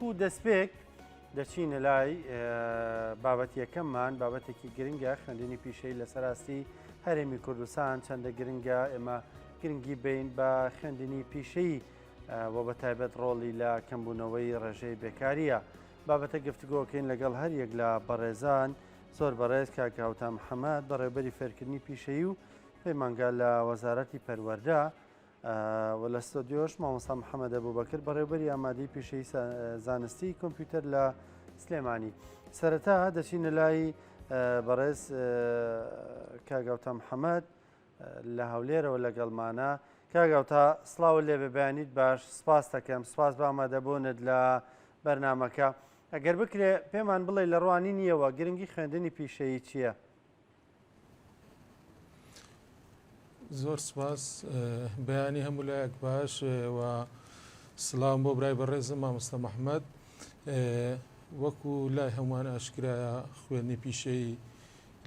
وەکو دەستپێک دەچینە لای بابەت یەکەممان، بابەتێکی گرنگە، خوێندنی پیشەیی لەسەر ئاستی هەرێمی کوردستان چەندە گرنگە، ئێمە گرنگی بین بە خوێندنی پیشەیی و بە تایبەت ڕۆڵی لە کەمبوونەوەی ڕێژەی بێکاریە. بابەتە گفتگۆکەین لەگەڵ هەر یەک لە بەڕێزان، زۆر بەڕێز کاک هاوتا محەمەد، بەڕێوبەری فێرکردنی پیشەیی و پەیمانگا لە وەزارەتی پەروەردە، و لە ستۆدیۆش مامۆستا محەممەد ئەبوبەکر بەڕێوبەری ئامادەی پیشەی زانستی کۆمپیوتەر لە سلێمانی. سەرەتا دەچینە لای بەڕێز کاگاوتا محەممەد لە هەولێرەوە لەگەڵمانە. کاگاوتا سڵاو لێبێ بەیانیت باش سپاس دەکەم سپاس بە ئامادەبوونت لە بەرنمەکە. ئەگەر بکرێ پێمان بڵێ لە ڕوانینیەوە گرنگی خوێندنی پیشەیی چییە؟ زۆر سپاس بەیانی هەموو لایەک باش و سڵاوم بۆ برای بەڕێزم مامۆستا محەممەد وەکو لای هەمووان ئاشکرایە خوێندنی پیشەی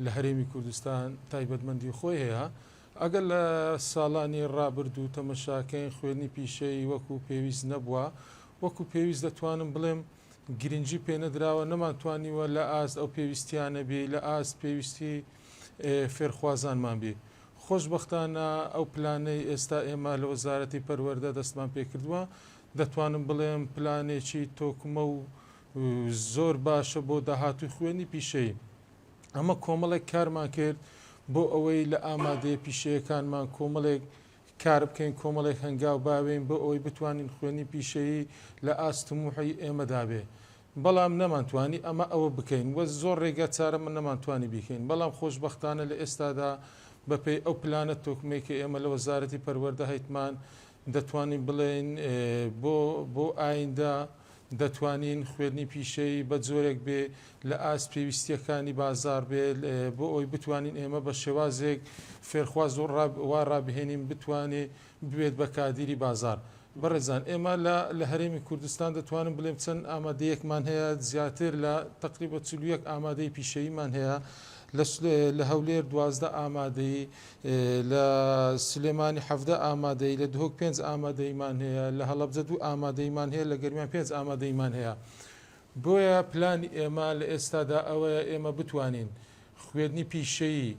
لە هەرێمی کوردستان تایبەتمەندی خۆی هەیە ئەگەر لە ساڵانی ڕابردوو تەمەشاکەین خوێندنی پیشەی وەکو پێویست نەبووە وەکو پێویست دەتوانم بڵێم گرنگی پێنەدراوە، نەمانتوانیوە لە ئاست ئەو پێویستیانە بی، لە ئاست پێویستی فێرخوازانمان بی. خۆشبەختانە ئەو پلانەی ئێستا ئێمە لە وەزارەتی پەروەردە دەستمان پێکردووە، دەتوانم بڵێم پلانێکی تۆکمە و زۆر باشە بۆ داهاتووی خوێندنی پیشەیی. ئەمە کۆمەڵێک کارمان کرد بۆ ئەوەی لە ئامادەیە پیشەیەکانمان کۆمەڵێک کار بکەین، کۆمەڵێک هەنگاو باوێین بۆ ئەوەی بتوانین خوێندنی پیشەیی لە ئاست تموحی ئێمەدا بێ. بەڵام نەمانتوانی ئەمە ئەوە بکەین و زۆر ڕێگا چارەمە نەمانتوانی بیکەین. بەڵام خۆشبەختانە لە ئێستادا بە پێی ئەو پلانە تۆکمەی کە ئێمە لە وەزارەتی پەروەردە هەیتمان دەتوانین بڵێین بۆ بۆ ئایندە دەتوانین خوێندنی پیشەیی بە جۆرێک بێ لە ئاست پێویستییەکانی بازاڕ بێ بۆ ئەوەی بتوانین ئێمە بە شێوازێک فێرخواز وا ڕابهێنین بتوانێ ببێت بە کادیری بازاڕ. بەڕێزان ئێمە لە لە هەرێمی کوردستان دەتوانم بڵێم چەند ئامادەیەکمان هەیە زیاتر لە تەقریبە 41 ئامادەی پیشەییمان هەیە لە لە هەولێر 12 ئامادەی لە سلێمانی 17 ئامادەی لە دهۆک پێنج ئامادەیمان هەیە لە هەڵەبجە دوو ئامادەیمان هەیە لە گەرمیان پێنج ئامادەیمان هەیە بۆیە پلانی ئێمە لە ئێستادا ئەوەیە ئێمە بتوانین خوێندنی پیشەیی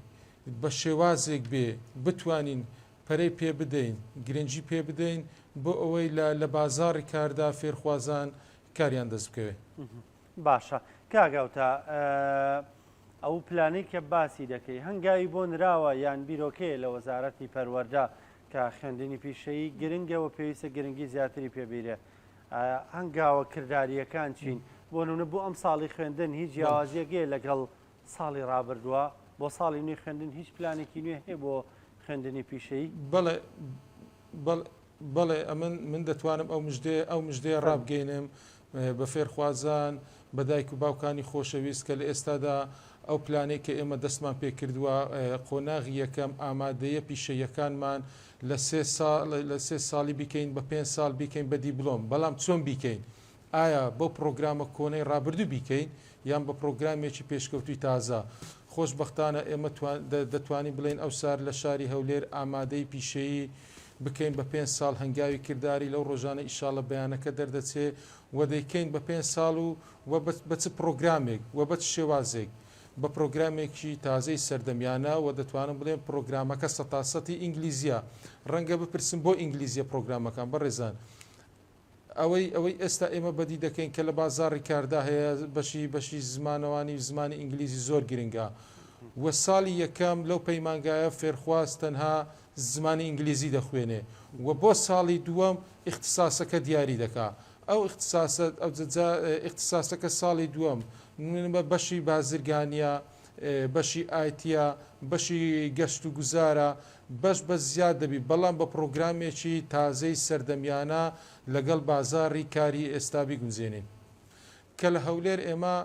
بە شێوازێک بێ بتوانین پەرەی پێ بدەین، گرنگی پێ بدەین بۆ ئەوەی لە لە بازاڕی کاردا فێرخوازان کاریان دەست بکەوێ. باشە کاک ئاوتا ئەو پلانەی کە باسی دەکەی هەنگاوی بۆ نراوە یان بیرۆکەیە لە وەزارەتی پەروەردە کە خوێندنی پیشەیی گرنگە و پێویستە گرنگی زیاتری پێ بیرێ هەنگاوە کردارییەکان چین؟ بۆ نمونە بۆ ئەم ساڵی خوێندن هیچ جیاوازیەک هەیە لەگەڵ ساڵی ڕابردووە؟ بۆ ساڵی نوێی خوێندن هیچ پلانێکی نوێ هەیە بۆ خوێندنی پیشەیی؟ بەڵێ بەڵێ بەڵێ ئەمن من دەتوانم ئەو مژدەیە ئەو مژدەیە ڕابگەینم بە فێرخوازان بە دایک و باوکانی خۆشەویست کە لە ئێستادا ئەو پلانەی کە ئێمە دەستمان پێکردووە قۆناغی یەکەم ئامادەیە پیشەییەکانمان لە سێ ساڵ لە سێ ساڵی بیکەین بە پێنج ساڵ بیکەین بە دیبلۆم بەڵام چۆن بیکەین ئایا بەو پڕۆگرامە کۆنەی ڕابردوو بیکەین یان بە پڕۆگرامێکی پێشکەوتووی تازە خۆشبەختانە ئێمە دەتوانین بڵێین ئەوسار لە شاری هەولێر ئامادەی پیشەیی بکەین بە پێنج ساڵ هەنگاوی کرداری لەو ڕۆژانە ئیشاڵە بەیانەکە دەردەچێ و دەیکەین بە پێنج ساڵ و و بە چ پڕۆگرامێک و بە چ شێوازێک بە پرۆگرامێکی تازەی سەردەمیانە و دەتوانم بڵێم پرۆگرامەکە سەتاسەتی ئینگلیزیە ڕەنگە بپرسن بۆ ئینگلیزیە پرۆگرامەکان بەڕێزان ئەوەی ئەوەی ئێستا ئێمە بەدی دەکەین کە لە بازاڕی کاردا هەیە بەشی بەشی زمانەوانی و زمانی ئینگلیزی زۆر گرنگە و ساڵی یەکەم لەو پەیمانگایە فێرخواز تەنها زمانی ئینگلیزی دەخوێنێ و بۆ ساڵی دووەم ئیختساسەکە دیاری دەکا ئەو ئیختساسە ئەو جا ئیختساسەکە ساڵی دووەم بە بەشی بازرگانیە بەشی ئایتیە بەشی گەشت و گوزارە بەش بەش زیاد دەبی بەڵام بە پڕۆگرامێکی تازەی سەردەمیانە لەگەڵ بازاڕی کاری ئێستا بیگونجێنین کە لە هەولێر ئێمە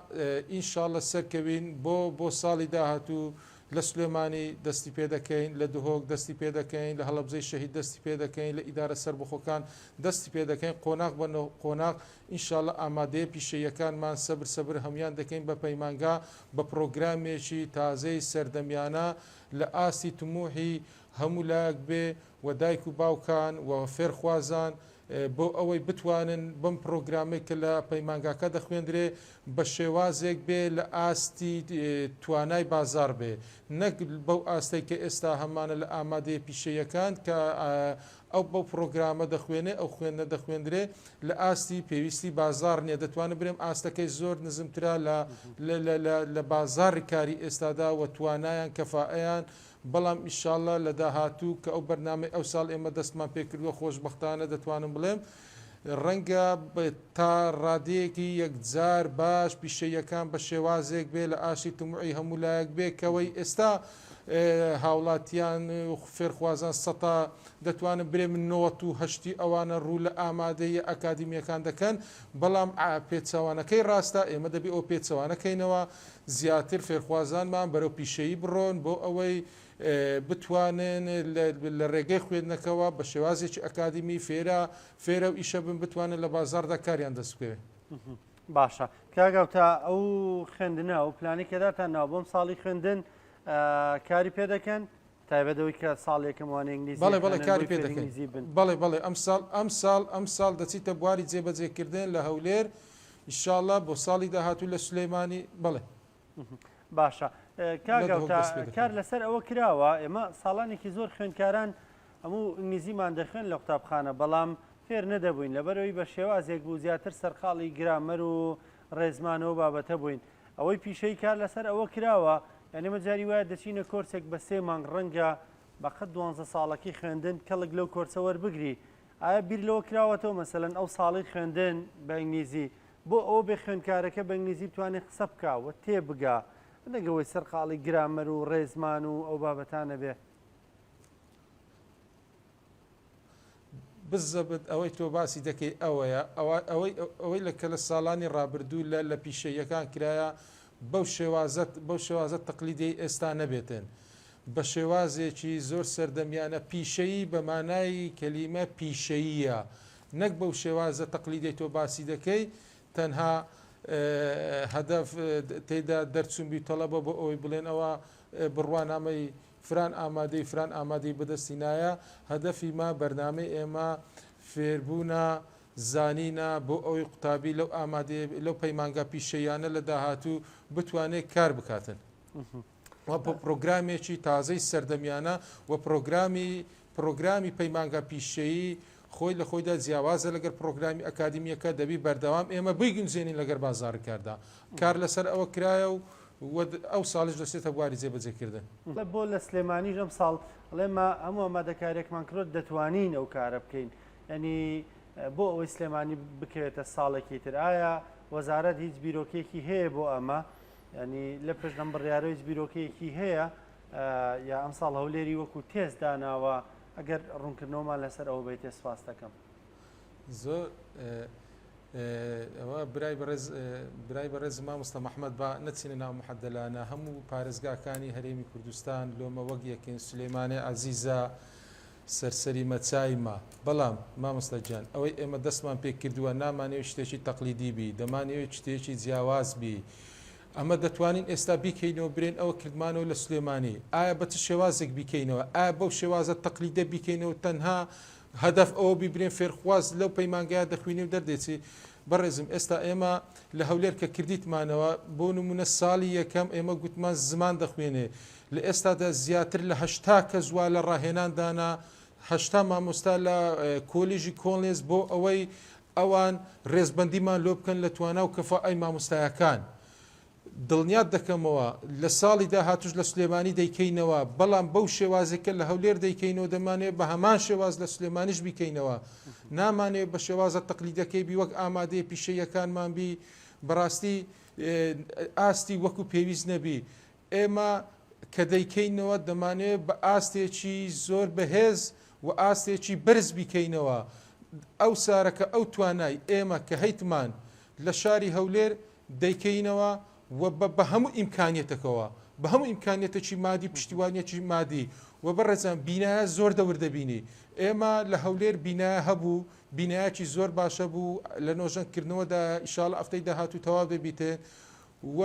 ان شاءاللە سەرکەوین بۆ بۆ ساڵی داهاتوو لە سلێمانی دەستی پێ دەکەین لە دهۆک دەستی پێ دەکەین لە هەڵەبجەی شەهید دەستی پێ دەکەین لە ئیدارە سەربەخۆکان دەستی پێ دەکەین قۆناغ بە قۆناغ ان شاءاللە ئامادەیە پیشەییەکانمان سەبر سەبر هەموویان دەکەین بە پەیمانگا بە پڕۆگرامێکی تازەی سەردەمیانە لە ئاستی تموحی هەموو لایەک بێ و دایک و باوکان و فێرخوازان. بۆ ئەوەی بتوانن بەم پرۆگرامەی کە لە پەیمانگاکە دەخوێندرێ بە شێوازێک بێ لە ئاستی توانای بازاڕ بێ نەک بەو ئاستەی کە ئێستا هەمانە لە ئامادەیە پیشەییەکان کە ئەو بەو پرۆگرامە دەخوێنێ ئەو خوێندنە دەخوێندرێ لە ئاستی پێویستی بازاڕ نییە دەتوانم برێم ئاستەکەی زۆر نزمترە لە لە بازاڕی کاری ئێستادا و توانایان کەفائەیان بەڵام ئیشاڵا لە داهاتوو کە ئەو بەرنامەی ئەو ساڵ ئێمە دەستمان پێکردووە خۆشبەختانە دەتوانم بڵێم ڕەنگە تا ڕادەیەکی یەکجار باش پیشەییەکان بە شێوازێک بێ لە ئاشتی تموعی هەموو لایەک بێ کەوەی ئێستا هاوڵاتیان و فێرخوازان سەتا دەتوانم برێم 98 ئەوانە ڕوو لە ئامادەیە ئەکادیمیەکان دەکەن بەڵام پێچەوانەکەی ڕاستە ئێمە دەبێ ئەو پێچەوانەکەینەوە زیاتر فێرخوازانمان بەرەو پیشەیی بڕۆن بۆ ئەوەی بتوانن لە ڕێگەی خوێندنەکەوە بە شێوازێکی ئەکادیمی فێرە فێرە و ئیشە بن بتوانن لە بازاڕدا کاریان دەست بکەوێت. باشە کاک ئاوتا ئەو خوێندنە ئەو پلانی کە داتان ناوە بۆم ساڵی خوێندن کاری پێ دەکەن تایبەت ئەوەی کە ساڵ یەکەم وانە ئینگلیزی بەڵێ بەڵێ کاری پێ دەکەین بەڵێ بەڵێ ئەم ساڵ ئەم ساڵ ئەم ساڵ دەچیتە بواری جێبەجێکردن لە هەولێر ئیشاڵا بۆ ساڵی داهاتوو لە سلەیمانی بەڵێ. باشە کاک ئاوتا کار لەسەر ئەوە کراوە ئێمە ساڵانێکی زۆر خوێندکاران هەموو ئینگلیزیمان دەخوێن لە قوتابخانە بەڵام فێر نەدەبووین لەبەرەوەی بە شێوازێک بوو زیاتر سەرقاڵی گرامەر و ڕێزمانەوە بابەتە بووین ئەوەی پیشەی کار لەسەر ئەوە کراوە یعنی ئێمە جاری وایە دەچینە کۆرسێک بە سێ مانگ ڕەنگە بەقەد دوانزە ساڵەکی خوێندن کەڵک لەو کۆرسە وەربگری ئایا بیر لەوە کراوەتەوە مەسەلەن ئەو ساڵەی خوێندن بە ئینگلیزی بۆ ئەوە بێ خوێندکارەکە بە ئینگلیزی بتوانێت قسە بکا و تێبگا نەک ئەوەی سەرقاڵی گرامەر و ڕێزمان و ئەو بابەتانە بێ؟ بزەبت ئەوەی تۆ باسی دەکەی ئەوەیە ئەوەی ئەوەی لە کە لە ساڵانی ڕابردوو لە لە پیشەییەکان کرایە بەو شێوازە بەو شێوازە تەقلیدیەی ئێستا نەبێتن بە شێوازێکی زۆر سەردەمیانە پیشەیی بە مانای کەلیمە پیشەییە نەک بەو شێوازە تەقلیدەی تۆ باسی دەکەی تەنها هەدەف تێدا دەرچوون بی تەڵەبە بۆ ئەوەی بڵێن ئەوە بڕوانامەی فران ئامادەی فران ئامادەی بەدەستی نایە هەدەفی ما بەرنامەی ئێمە فێربوونە زانینە بۆ ئەوەی قوتابی لەو ئامادەیە لەو پەیمانگا پیشەییانە لە داهاتوو بتوانێت کار بکاتن. و پرۆگرامێکی تازەی سەردەمیانە و پرۆگرامی پرۆگرامی پەیمانگا پیشەیی خۆی لە خۆیدا جیاوازە لەگەر پرۆگرامی ئەکادیمیەکە دەبی بەردەوام ئێمە بیگونجێنین لەگەر بازاڕی کاردا کار لەسەر ئەوە کرایە و ئەو ساڵیش دەچێتە بواری جێبەجێکردن. بۆ لە سلێمانیش ئەمساڵ ئەڵێ مە هەموو ئامادەکاریەکمان کردوە دەتوانین ئەو کارە بکەین یانی بۆ ئەوەی سلێمانی بکەوێتە ساڵێکی تر ئایا وەزارەت هیچ بیرۆکەیەکی هەیە بۆ ئەمە یانی لە پشت ئەم بڕیارە هیچ بیرۆکەیەکی هەیە یا ئەمساڵ هەولێری وەکو تێست داناوە ئەگەر ڕوونکردنەوەمان لەسەر ئەوە بیتێ سپاس دەکەم. زۆر ئەوە برای بەڕێز برای بەڕێز مامۆستا محمد با نەچینە ناو محەدەلانە هەموو پارێزگاکانی هەرێمی کوردستان لۆمە وەک یەکین سلێمانێ عەزیزە سەرسەری مەچای مە بەڵام مامۆستا گیان ئەوەی ئێمە دەستمان پێ کردووە نامانەوێت شتێکی تەقلیدی بی دەمانەوێت شتێکی جیاواز بی ئەمە دەتوانین ئێستا بیکەینەوە برێن ئەوە کردمانەوە لە سلێمانی ئایا بە چ شێوازێک بیکەینەوە ئایا بەو شێوازە تەقلیدە بیکەینەوە تەنها هەدەف ئەوە بی برێن فێرخواز لەو پەیمانگایە دەخوینێ و دەردێچی بەڕێزم ئێستا ئێمە لە هەولێر کە کردیتمانەوە بۆ نمونە ساڵی یەکەم ئێمە گوتمان زمان دەخوێنێ لە ئێستادا زیاتر لە 80 کەس وا لە ڕاهێناندانە 80 مامۆستا لە کۆلیژی کۆنلێز بۆ ئەوەی ئەوان ڕێزبەندیمان لۆ بکەن لە توانا و کەفائەی مامۆستایەکان. دڵنیات دەکەمەوە لە ساڵی داهاتووش لە سلێمانی دەیکەینەوە، بەڵام بەو شێوازەی کە لە هەولێر دەیکەینەوە دەمانەوێت بە هەمان شێواز لە سلێمانیش بیکەینەوە. نامانەوێت بە شێوازە تەقلیدەکەی بی وەک ئامادەیە پیشەییەکانمان بی بەڕاستی ئاستی وەکو پێویست نەبی. ئێمە کە دەیکەینەوە دەمانەوێت بە ئاستێکی زۆر بەهێز و ئاستێکی بەرز بیکەینەوە. ئەو سارەکە ئەو توانای ئێمە کە هەیتمان لە شاری هەولێر دەیکەینەوە و بە بە هەموو ئیمکانیەتەکەوە بە هەموو ئیمکانیەتێکی مادی پشتیوانیەکی مادی و بەڕێزان بینایە زۆر دەور دەبینی ئێمە لە هەولێر بینایە هەبوو بینایەکی زۆر باشە بوو لە نۆژەنکردنەوەدا ئیشاڵ ئەفتەی داهاتوو تەواو دەبیتێ و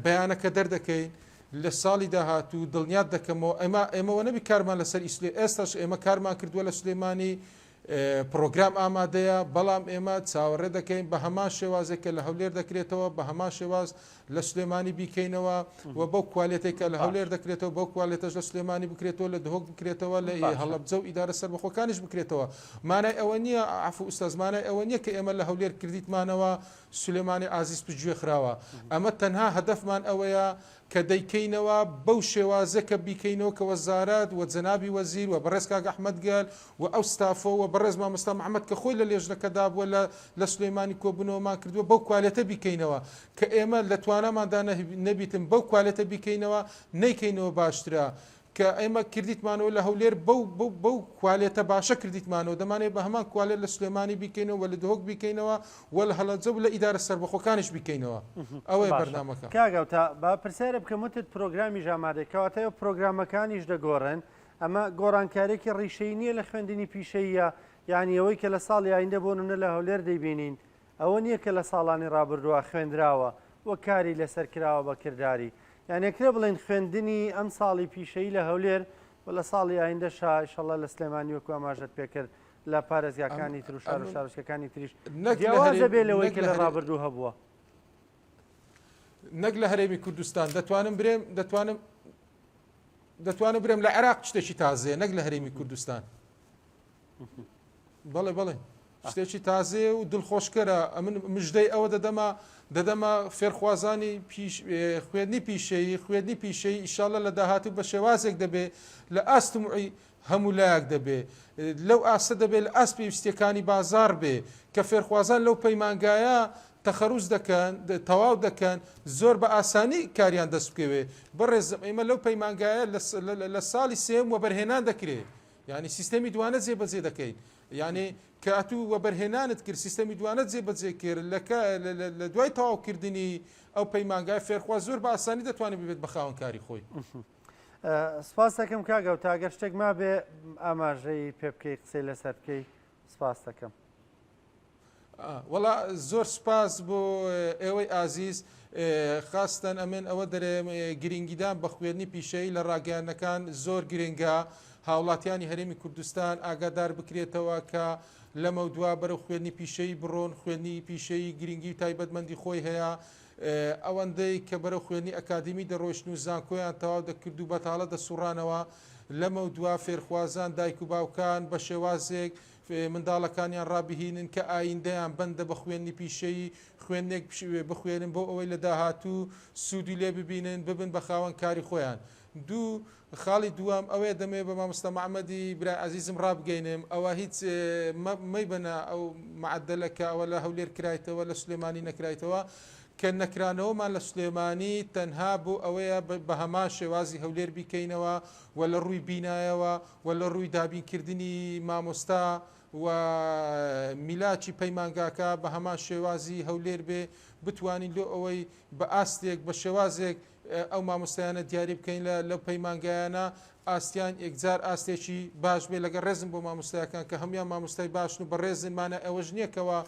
بەیانەکە دەردەکەین لە ساڵی داهاتوو دڵنیات دەکەمەوە ئێمە ئێمەوە نەبی کارمان لەسەر ئیسلێ ئێستاش ئێمە کارمان کردووە لە سلێمانی. پڕۆگرام ئامادەیە، بەڵام ئێمە چاوەڕێ دەکەین بە هەمان شێوازێک کە لە هەولێر دەکرێتەوە بە هەمان شێواز لە سلێمانی بیکەینەوە و بەو کوالێتێک کە لە هەولێر دەکرێتەوە بەو کوالێتەش لە سلێمانی بکرێتەوە لە دهۆک بکرێتەوە لە هەڵەبجە و ئیدارە سەربەخۆکانیش بکرێتەوە. مانای ئەوە نییە عەفو ئوستاز مانای ئەوە نییە کە ئێمە لە هەولێر کردیتمانەوە سلێمانی ئازیز پشتگوێ خراوە. ئەمە تەنها هەدەفمان ئەوەیە کە دەیکەینەوە بەو شێوازە کە بیکەینەوە کە وەزارەت و جەنابی وەزیر و بەڕێز کاک ئەحمەد گەل و ئەو ستافە و بەڕێز مامۆستا محەمەد کە خۆی لە لێژنەکەدا بووە لە لە سولەیمانی کۆبوونەوەمان کردووە بەو کوالێتە بیکەینەوە کە ئێمە لە تواناماندا نەبیتن بەو کوالێتە بیکەینەوە نەیکەینەوە باشترە کە ئێمە کردیتمانەوە لە هەولێر بەو بەو بەو کوالێتە باشە کردیتمانەوە دەمانەوێت بە هەمان کوالێت لە سلێمانی بیکەینەوە و لە دهۆک بیکەینەوە و لە هەڵەبجە و لە ئیدارە سەربەخۆکانیش بیکەینەوە ئەوەیە باشە بەرنامەکە. کاک ئەوتا با پرسیارێ بکەم وتت پرۆگرامیش ئامادەیە کەواتە ئێوە پرۆگرامەکانیش دەگۆڕن ئەمە گۆڕانکاریەکی ڕیشەیی نییە لە خوێندنی پیشەییە یانی ئەوەی کە لە ساڵی ئایندە بۆ نمونە لە هەولێر دەیبینین ئەوە نییە کە لە ساڵانی ڕابردووە خوێندراوە و کاری لەسەر کراوە بە کرداری. یان ئەکرێ بڵێین خوێندنی ئەم ساڵی پیشەیی لە هەولێر و لە ساڵی ئایندەشا ئیشەڵا لە سلێمانی وەکو ئاماژەت پێکرد لە پارێزگاکانی تر و شار و شارۆچکەکانی تریش جیاوازە بێ لەوەی کە لە ڕابردوو هەبووە. نەک لە هەرێمی کوردستان دەتوانم برێم دەتوانم دەتوانم برێم لە عێراق شتێکی تازەیە نەک لە هەرێمی کوردستان. بەڵێ بەڵێ شتێکی تازەیە و دڵخۆشکەرە ئەمن مژدەی ئەوە دەدەمە دەدەمە فێرخوازانی پیش خوێندنی پیشەیی خوێندنی پیشەیی ئیشاڵە لە داهاتوو بە شێوازێک دەبێ لە ئاست معی هەموو لایەک دەبێ لەو ئاستە دەبێت لە ئاست پێویستیەکانی بازار بێ کە فێرخوازان لەو پەیمانگایە تەخەروج دەکەن تەواو دەکەن زۆر بە ئاسانی کاریان دەست بکەوێ بەڕێزم ئێمە لەو پەیمانگایە لە ساڵی سێم وەبەرهێنان دەکرێ یانی سیستەمی دوانە جێبەجێ دەکەین یانی کە ئەتوو وەبەرهێنانت کرد سیستەمی دوانە جێبەجێ کرد لە دوای تەواوکردنی ئەو پەیمانگای فێرخواز زۆر بە ئاسانی دەتوانێت ببێت بە خاوەنکاری خۆی. سپاس دەکەم کاک ئەوتا گەر شتێک مابێ ئاماژەی پێ بکەی قسەی لەسەر بکەی سپاس دەکەم. وەڵا زۆر سوپاس بۆ ئێوەی ئازیز خاستەن ئەمن ئەوە دەرێم گرنگیدان بە خوێندنی پیشەیی لە ڕاگەیاندنەکان زۆر گرنگە هاوڵاتیانی هەرێمی کوردستان ئاگادار بکرێتەوە کە لەمەودوا بەرەو خوێندنی پیشەیی بڕۆن خوێندنی پیشەیی گرنگی و تایبەتمەندی خۆی هەیە ئەوەندەی کە بەرەو خوێندنی ئەکادیمی دەڕۆیشتن و زانکۆیان تەواو دەکرد و بەتاڵە دەسوڕانەوە لەمەودوا فێرخوازان دایک و باوکان بە شێوازێک منداڵەکانیان ڕابهینن کە ئایندەیان بەندە بە خوێندنی پیشەیی، خوێندنێک بخوێنن بۆ ئەوەی لە داهاتوو سوودی لێ ببینن، ببن بە خاوەن کاری خۆیان. دوو، خاڵی دووەم ئەوەیە دەمەوێت بە مامۆستا محەمەدی برای ئازیزم ڕابگەینم ئەوە هیچ مەیبەنە ئەو معەدەلە کە ئەوە لە هەولێر کرایتەوە لە سلێمانی نەکرایتەوە، کە نەکرانەوەمان لە سلێمانی تەنها بۆ ئەوەیە بە هەمان شێوازی هەولێر بیکەینەوە و لە ڕووی بینایەوە و لە ڕووی دابینکردنی مامۆستا و میلاکی پەیمانگاکە بە هەمان شێوازی هەولێر بێ بتوانین لۆ ئەوەی بە ئاستێک بە شێوازێک ئەو مامۆستایانە دیاری بکەین لە لەو پەیمانگایانە ئاستیان یەکجار ئاستێکی باش بێ لەگەڵ ڕێزم بۆ مامۆستایەکان کە هەموان مامۆستای باشن و بەڕێزن مانای ئەوەش نییە کەوا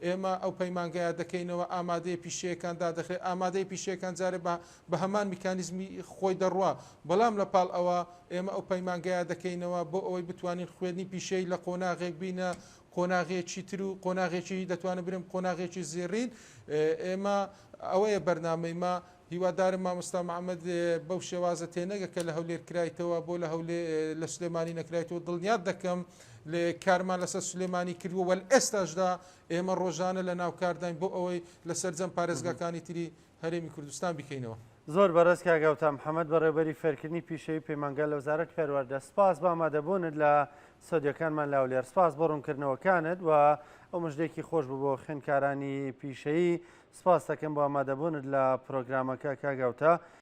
ئێمە ئەو پەیمانگایە دەکەینەوە ئامادەیە پیشەیەکان دادەخرێت ئامادەی پیشەیەکان جارێ بە بە هەمان میکانیزمی خۆی دەڕوا بەڵام لە پاڵ ئەوە ئێمە ئەو پەیمانگایە دەکەینەوە بۆ ئەوەی بتوانین خوێندنی پیشەیی لە قۆناغێک بینە قۆناغێکی تر و قۆناغێکی دەتوانم برێم قۆناغێکی زێڕین ئێمە ئەوەیە بەرنامەی مە هیوادارم مامۆستا محمد بەو شێوازە تێنەگە کە لە هەولێر کرایتەوە بۆ لە هەولێ لە سلێمانی نەکرایتەوە دڵنیات دەکەم لە کارمان لەسەر سلێمانی کردووە وەل ئێستاشدا ئێمە ڕۆژانە لە ناو کارداین بۆ ئەوەی لە سەرجەم پارێزگاکانی تری هەرێمی کوردستان بیکەینەوە. زۆر بەڕێز کاک ئاوتا محەمەد بەڕێوبەری فێرکردنی پیشەیی پەیمانگا لە وەزارەتی پەروەردە سپاس بۆ ئامادەبوونت لە ستۆدیۆکانمان لە هەولێر سپاس بۆ ڕوونکردنەوەکانت و ئەو مژدەیەکی خۆش بوو بۆ خوێندکارانی پیشەیی سپاس دەکەم بۆ ئامادەبوونت لە پرۆگرامەکە کاک ئاوتا.